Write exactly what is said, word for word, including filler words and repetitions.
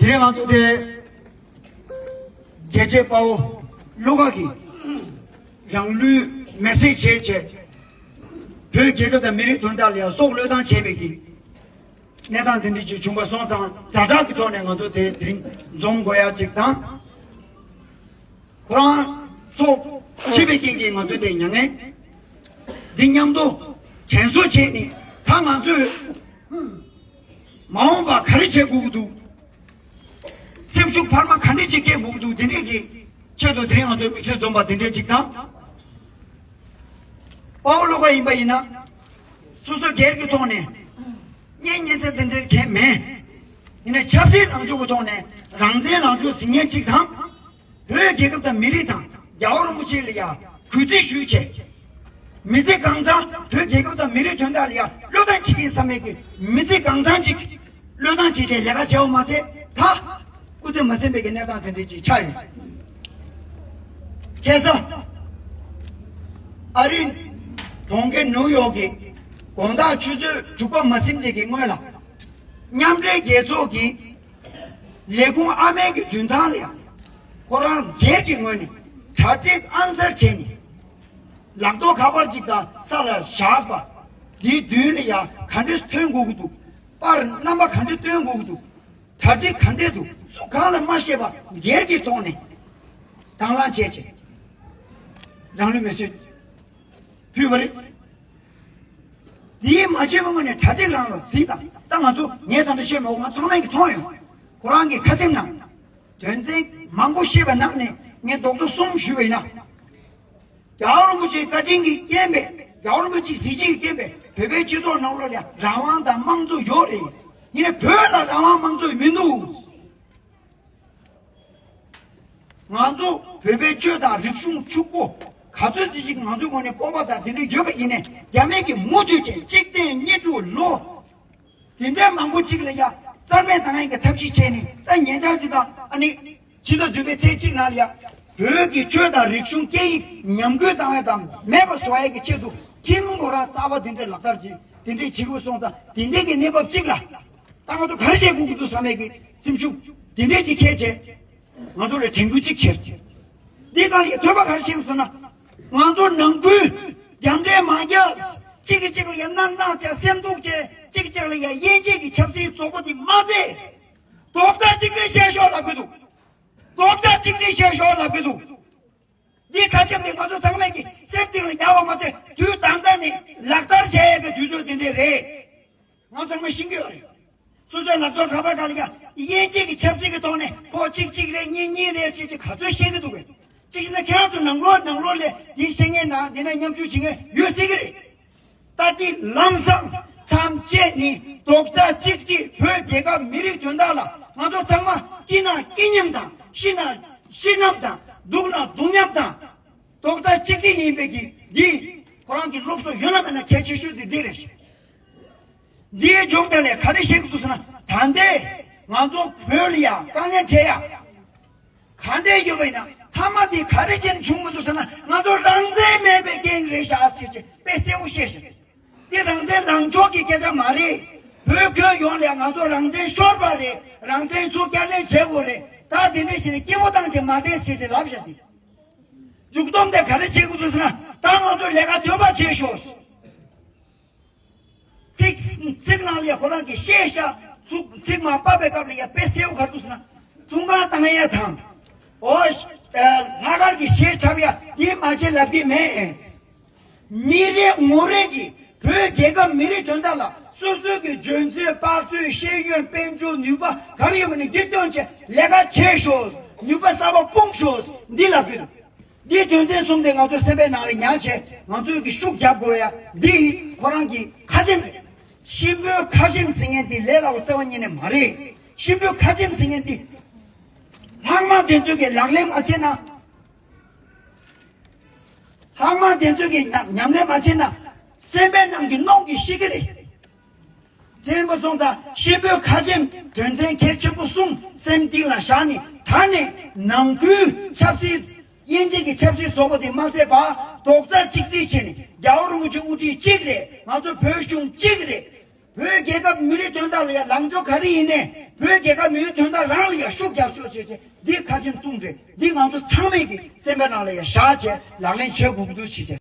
དེ་རིང་ང་ཚོ་དེ་རྒྱལ་གཅེས་དཔའ་བོ་བློ་དགའ་གིས་རང་ལུས་མེར་སྲེག་བྱས་བྱས་བོད་རྒྱལ་ཁབ་དང་མི་རིགས་དོན་དག་ལ་ཡང་སྲོག་བློས་བཏང་བྱས་པའི་གི་གནས་སྟངས་དེ་འདྲ་ཅིག་བྱུང་པ་སོང་ཙང་ཛ་དྲག་གི་ཐོག་ནས་ང་ཚོ་དེ་དེ་རིང་འཛོམས་དགོས་ཡ་ཅིག་དང་། ཁོ་རང་སྲོག་ཤི་བའི་རྐྱེན་གྱིས་ང་ཚོ་དེ་མྱ་ངན་འདི་མཉམ་དུ་དྲན་གསོ་བྱས་ནས་ད་ང་ཚོས་མ་འོངས་པ་ག་རེ་བྱེད་དགོས་ཀྱི་འདུག་སེམས་ཤུགས་འཕར་མ་ག་འདྲས་ཅིག་སྐྱེ་དགོས་ཀྱི་འདུག་དེ་འདྲས་ཀྱི་ཆེད་དུ་དེ་རིང་ང་ཚོ་དམིགས་བསལ་འཛོམས་པ་དེ་འདྲས་ཅིག་དང་། དཔའ་བོ་བློ་དགའ་ཡིན་པ་ཡིན་ན། སོ་སོ་སྒེར་གྱི་ཐོག་ནས་གཉེན་ཉེ་ཚན་དེ་འདྲས་གང་མེད། ཡིན་ན་ཆབ་སྲིད་ལངས་ཕྱོགས་ཀྱི་ཐོག་ནས་རང་བཙན་ལངས་ཕྱོགས་ཟིན་མཁན་ཅིག་དང་། བོད་རྒྱལ་ཁབ་དང་མི་རིགས་དང་རྒྱལ་བ་རིན་པོ་ཆེ་ལ་ཡང་གུས་བརྩི་ཞུས་བྱས། མི་ཚེ་གང་ཚང་བོད་རྒྱལ་ཁབ་དང་མི་རིགས་དོན་དག་ལ་ཡང་བློས་བཏང་བྱེད་ཀྱི་ཡིན་བསམ་མེད་ཀྱི་མི་ཚེ་གང་ཚང་ཅིག་བློས་བཏང་བྱས་ཏེ་ལས་ཀ་བྱས་པ་མ་ཚད་ད་སྐུ་ཚེ་མ་ཟིན་པའི་གི་གནས་སྟངས་དེ་འདྲ་ཅིག་ཆགས་ཡོད། ཁ་སང་ཨ་རིའི་གྲོང་ཁྱེར་ནིའུ་ཡོག་གི་དགོང་དག་ཆུ་ཚོད་དྲུག་པ་མ་ཟིན་ཅིག་གི་སྔོན་ལ་མཉམ་འབྲེལ་རྒྱལ་ཚོགས་ཀྱི་ལས་ཁུངས་ཨ་མའི་གི་མདུན་ཐང་ལ་ཡང་ཁོ་རང་སྒེར་གྱི་ངོས་ནས་གྲ་སྒྲིག་ཨང་གསར་བྱས་ནས་ལག་ཐོག་ཁ་པར་ཅིག་དང་ས་ལ་བཞག་པ་འདིའི་མདུན་ལ་ཡང་ག་འདྲས་ཐོན་དགོས་ཀྱི་འདུག་པར་རྣམ་པ་ག་འདྲས་སྟོན་དགོས་ཀྱི་འདུག་གྲ་སྒྲིག་ག་འདྲས་འདུག་སུ་གང་ལ་མ་བཤད་པ་སྒེར་གྱི་ཐོག་ནས་དང་བླངས་བྱས་བྱས་རང་ལུས་མེར་སྲེག་ཕུལ་བ་རེད། དེའི་མ་བྱས་པའི་སྔོན་ནས་གྲ་སྒྲིག་རང་ལ་གཟིགས་དང་ད་ང་ཚོ་ངས་ད་ལྟ་བཤད་མ་འོ་ང་ཚང་མས་ཀྱི་མཐོང་ཡོང་། ཁོ་རང་གི་ཁ་ཆེམས་ནང་དོན་ཚན་མང་པོ་བཤད་པ་ནང་ནས་ངས་རྡོག་རྡོག་གསུམ་ཞུས་པ་ཡིན་ན། རྒྱལ་བ་རིན་པོ་ཆེའི་བཀའ་དྲིན་གྱི་རྐྱེན་པས་རྒྱལ་བ་རིན་པོ་ཆེའི་གཟི་བརྗིད་ཀྱི་རྐྱེན་པས་བོད་པའི་སྤྱི་ཚོགས་ནང་ལོགས་ལ་རང་དབང་དང་དམངས་གཙོ་ཡོད་རེད། ཡིན་ནའི་བོད་ལ་རང་དབང་དམངས་གཙོ་མི་འདུག་ང་ཚོ་བོད་པའི་ཆོས་དང་རིག་གཞུང་ཕྱུག་པོ་ག་ཚོད་ཅིག་ང་ཚོའི་ངོས་ནས་སྤོབས་པ་དང་དེ་འདྲ་ཡོད་པ་ཡིན་ནའི་རྒྱ་མི་གིས་མུ་མཐུད་བྱས་གཅིག་སྟོང་ཉིས་དྲུག་ལོ་དེ་འདྲའི་མང་པོ་ཅིག་ལ་ཡ་རྩ་མེད་བཏང་ཡག་གི་ཐབས་ཤེས་བྱས་ནས་ད་ཉེ་ཆར་ཅིག་དང་ཨ་ནི་ཕྱི་ཟླ་བདུན་པའི་ཚེས་གཅིག་ནང་ལ་ཡ་བོད་ཀྱི་ཆོས་དང་རིག་གཞུང་སྐད་ཡིག་ཉམས་རྒུད་བཏང་ཡག་དང་མེད་པ་བཟོ་ཡག་གི་ཆེད་དུ་ཁྲིམས་ཁོ་རང་གསར་པ་དེ་འདྲའི་ལག་བསྟར་བྱས་དེ་འདྲའི་བྱེད་དགོས་སོང་ཙང་དེ་འདྲའི་གི་གནས་བབ་ཅིག་ལ། ད་ང་ཚོ་ག་རེ་བྱེད་དགོས་ཀྱི་འདུག་བསམ་ཡས་ཀྱི་སེམས་ཤུགས་འདི་འདྲས་ཅིག་འཁྱེར་བྱས། ང་ཚོ་ལ་དྲན་སྐུལ་ཅིག་བྱེད། འདི་གང་ལ་ཐོས་པ་ག་རེ་བྱེད་དགོས་ཟེར་ན། ང་ཚོ་ནང་ཁུལ་རྒྱབ་འདྲེ་མ་རྒྱབ། གཅིག་གིས་གཅིག་ལ་ཡ་མནར་གནག་བྱས་སེམས་སྡུག་བྱས་གཅིག་གཅིག་ལ་ཡ་དབྱེ་འབྱེད་ཀྱི་ཆབ་སྲིད་བཙོག་པོ་འདི་མ་མཛད། རྡོག་རྩ་གཅིག་སྒྲིལ་བྱེད་ཤོག་ལབ་ཀྱི་འདུག་རྡོག་རྩ་གཅིག་སྒྲིལ་བྱེད་ཤོག་ལབ་ཀྱི་འདུག་འདི་ཁ་ཆེམས་འདི་ང་ཚོ་ཚང་མས་ཀྱི་སེམས་གཏིང་ལ་ཉར་བ་མ་ཚད་དུས་ད་ལྟ་ནས་ལག་བསྟར་བྱེད་ཡས་ཀྱི་དུས་ཚོད་འདི་འདྲས་རེད། ང་ཚང་མས་ཤེས་ཀྱི་ཡོད་རེད། སོ་སོའི་ལག་ཐོག་ཁ་པར་སྒང་ལ་ཡ་དབྱེ་འབྱེད་ཀྱི་ཆབ་སྲིད་ཀྱི་ཐོག་ནས་ཁོ་གཅིག་གཅིག་རེད་གཉིས་གཉིས་རེད་ཟེར་ཅིག་ག་ཚོད་བཤད་ཀྱི་འདུག་གས། གཅིག་བྱས་ན་ཁྱེད་རང་ཚོ་ནང་ལོགས་ནང་ལོགས་ལ་འདི་བཤད་མཁན་དང་འདི་ན་མཉམ་ཞུགས་བྱེད་མཁན་ཡོད་སྲིད་ཀྱི་རེད། ད་འདི་ལམ་སང་མཚམས་བཅད་ནས་རྡོག་རྩ་གཅིག་སྒྲིལ་བོད་རྒྱལ་ཁབ་མི་རིགས་དོན་དག་ལ་ང་ཚོ་ཚང་མ་སྐྱིད་ན་སྐྱིད་མཉམ་དང་ཤི་ན་ཤི་མཉམ་དང་སྡུག་ན་སྡུག་མཉམ་དང་རྡོག་རྩ་གཅིག་སྒྲིལ་ཡིན་པའི་གི་འདི་ཁོ་རང་གི་སློབ་གསོ་ཡོད་ན་མེད་ན་གལ་ཆེ་ཤོས་དེ་འདི་རེད། འདིའི་མཇུག་དེ་ལས་ག་རེ་བཤད་ཀྱི་འདུག་ཟེར་ན་ད་ལྟའི་ང་ཚོ་བོད་ལ་ཡ་དཀའ་ངལ་འཕྲད་ཡ། ག་འདྲས་ཡོད་པ་ཡིན་ན་མཐའ་མ་དེ་ག་རེ་བྱས་ནས་བྱུང་མི་འདུག་ཟེར་ན་ང་ཚོ་རང་བཙན་མེད་པའི་རྐྱེན་རེད་ཤག་ཟེར་གྱི་དཔེ་གསལ་པོ་བཤད་ཤག་འདི་རང་བཙན་ལངས་ཕྱོགས་ཀྱི་སྐད་ཆ་མ་རེད། བོད་ཁྱོན་ཡོངས་ལ་ང་ཚོ་རང་བཙན་ཤོར་བ་རེད། རང་བཙན་ཚུར་བསྐྱར་ལེན་བྱེད་དགོས་རེད། ད་དེ་འདྲས་བྱས་ནས་སྐྱིད་པོ་བཏང་བྱས་མ་བསྡད་ཟེར་གྱི་ལབ་ཤག་འདི་མཇུག་སྡོམ་དེ་ག་རེ་བྱེད་དགོས་འདུག་ཟེར་ན་ད་ང་ཚོ་ལས་ཀ་དོན་པ་བྱེད་ཤོག་ཚིག་ཚིག་ནང་ལ་ཡ་ཁོ་རང་གིས་བཤད་ཤག་ཚིག་ཚིག་མ་ཕབ་པའི་སྐབས་ལ་ཡ་དཔེ་གསལ་པོ་ག་རེ་འདུག་ཟེར་ན། ཀྲུང་ག་བཏང་ཡ་དང་། ཨོ། ལྷག་དཀར་གྱི་གཞས་འཁྲབ་ཡ་འདི་མ་བྱེད་ལབ་ཀྱི་མེད། མི་རེ་ངོ་རེ་གིས་བོད་རྒྱལ་ཁབ་མི་རིགས་དོན་དག་ལ་སོ་སོའི་གི་འཇོན་ཚོད་དཔག་ཚོད་ཤེས་ཡོན་དཔལ་འབྱོར་ནུས་པ་ག་རེ་ཡོད་པ་ནི་འདི་བཏོན་བྱས་ལས་ཀ་བྱེད་ཤོག་ནུས་པ་གསར་པ་སྤུངས་ཤོག་འདི་ལབ་ཀྱི་འདུག་འདིའི་དོན་ཚན་གསུམ་དེ་ང་ཚོ་སེམས་པའི་ནང་ལ་ཉར་བྱས་ང་ཚོས་ཀྱི་ཤུགས་རྒྱབ་དགོས་ཡ་འདི་ཁོ་རང་གི་ཁ་ཆེམས་རེད། གཤིན་པོའི་ཁ་ཆེམས་ཟེར་མཁན་འདི་ལས་སླ་བོ་རྩ་བ་ཉིད་ནས་མ་རེད། གཤིན་པོའི་ཁ་ཆེམས་ཟེར་མཁན་འདི་ལྷག་མ་དེ་ཚོས་ཀྱི་ལག་ལེན་མ་བྱས་ན། ལྷག་མ་དེ་ཚོས་ཀྱི་ཉམས་ཉམས་ལེན་མ་བྱས་ན་སེམས་པའི་ནང་གི་གནོང་གིས་ཤི་གི་རེད། དྲན་པ་སོང་ཙང་གཤིན་པོའི་ཁ་ཆེམས་དོན་ཚན་གལ་ཆེན་པོ་གསུམ་སེམས་གཏིང་ལ་བཞག་ནས་ད་ནས་ནང་ཁུལ་ཆབ་སྲིད་དབྱེ་འབྱེད་ཀྱི་ཆབ་སྲིད་བཙོག་པོ་དེ་མ་བརྩད་པར་རྡོག་རྩ་གཅིག་སྒྲིལ་བྱས་ནས་རྒྱལ་བ་རིན་པོ་ཆེ་དབུ་ཁྲིད་གཅིག་རེད། ང་ཚོ་བོད་གཞུང་གཅིག་རེད། བོད་རྒྱལ་ཁབ་མི་རིགས་དོན་དག་ལ་ཡ་ལངས་ཕྱོགས་ག་རེ་ཡིན་ནའི་བོད་རྒྱལ་ཁབ་མི་རིགས་དོན་དག་རང་ལ་ཡ་ཤུགས་རྒྱབ་ཤོག་བྱས་བྱས་འདི་ཁ་ཆེམས་གསུམ་རེད། འདི་ང་ཚོ་ཚང་མས་ཀྱི་སེམས་པའི་ནང་ལ་ཡ་བཞག་བྱས་ལག་ལེན་བྱེད་དགོས་ཀྱི་འདུག་ཞེས་བྱས།